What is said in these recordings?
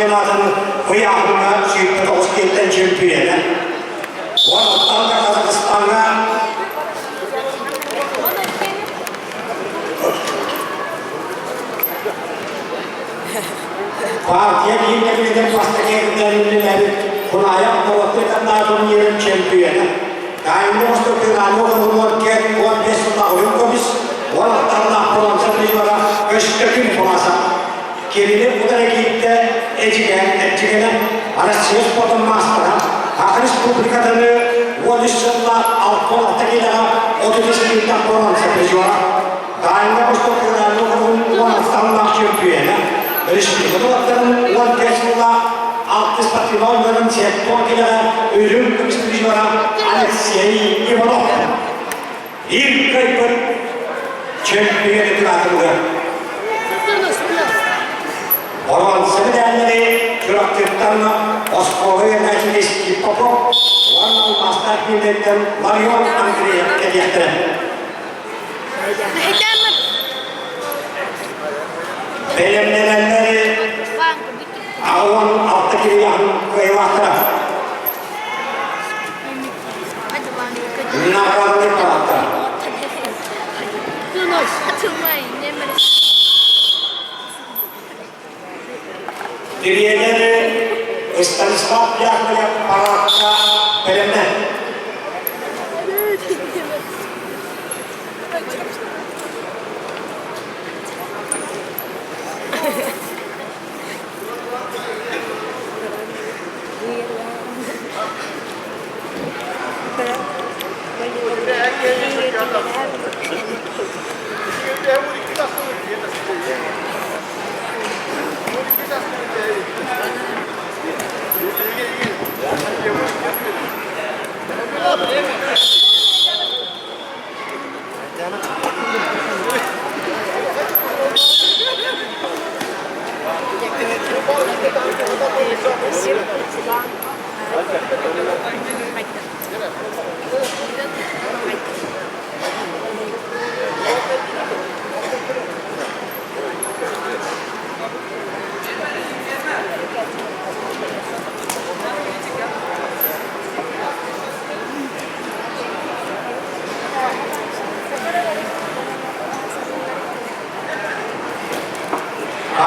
чемпионатын ыйааһыҥҥа 29 киһиттэн чемпионэ. Уонтан Казахстаҥҥа партия кииннэригэр бастакы үлэлээбит Кунаайап норуоттар каннаа турнирын чемпиона. Дайны Восток-Федеральнай оҕолор кэт 15 сыллаах үрүҥ көмүс, 16 бронза призера Өстөкүн Фласа. Кинини утары киирдэ Эдьигээн Эдьигэнэ Россия спордун маастара, Саха Республикатыны 13 сыллаах 66 киилэҕэ 33 киилээх бронза призера, Дальнай Восток Федеральнай округун 16 сыллаах чөмпүйүөнэ, республика уолаттарын 15 сыллаах алтыс спортивнай оонньууларын 70 киилэҕэ үрүҥ көмүс призера Алексей Иванов. Ир кыайбыт чөмпүйүөн аатырда. Боруонса мэдээллэри Чурапчыттан оскуола үөрэнээччитэ Стив Попов уонна алмаастаах кииннэриттэн Ларион Андреев кэлиэхтэрэ. Бэлэмнэнэллэри 86 килоҕын кыайыылаахтара. Наҕараны парааттара. Тириэньэри Станислав Яковлев параакка бэлэмнэ.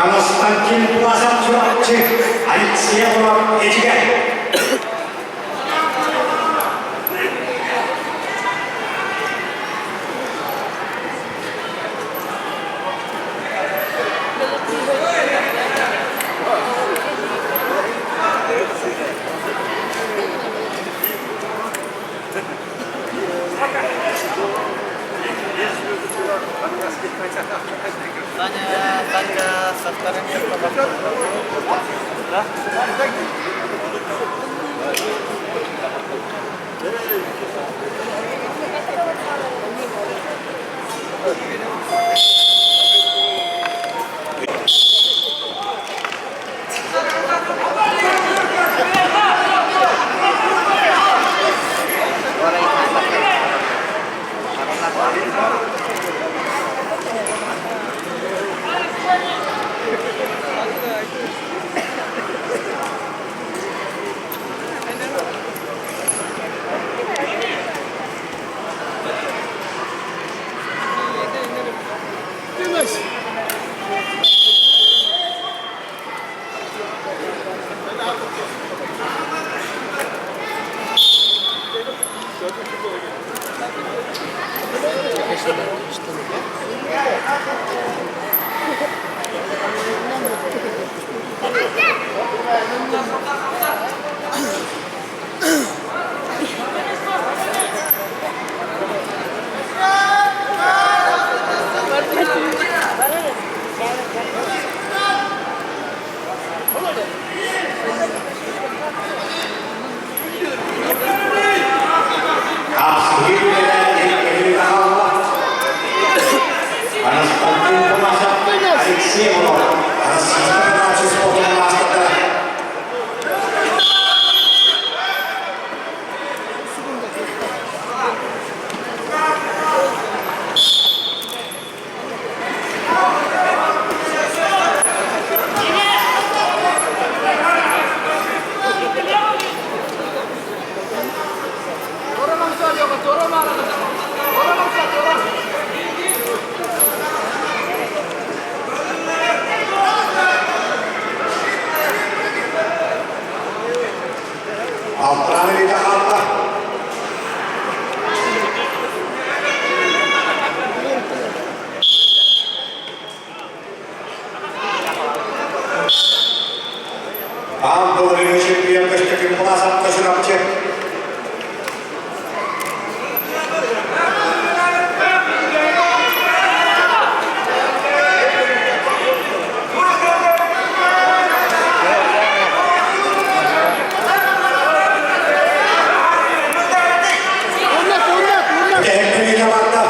Константин Власов Чурапчы, Алексей Егоров Эдьигэ. Константин Томасов, Алексей Иванов, Российская Федерация спортун маастара. Аан былырыыҥҥы чемпион Көстөкүүн Власовка Чурапчы. Бүтэһик барда.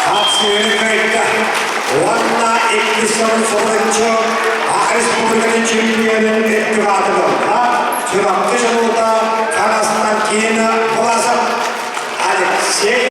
Хапсыһыы кыайда уонна иккис сылын соһуччу Республикатын чемпионун өттүгаатыгылла Чурапчы дьонута Константин Власов Алексей.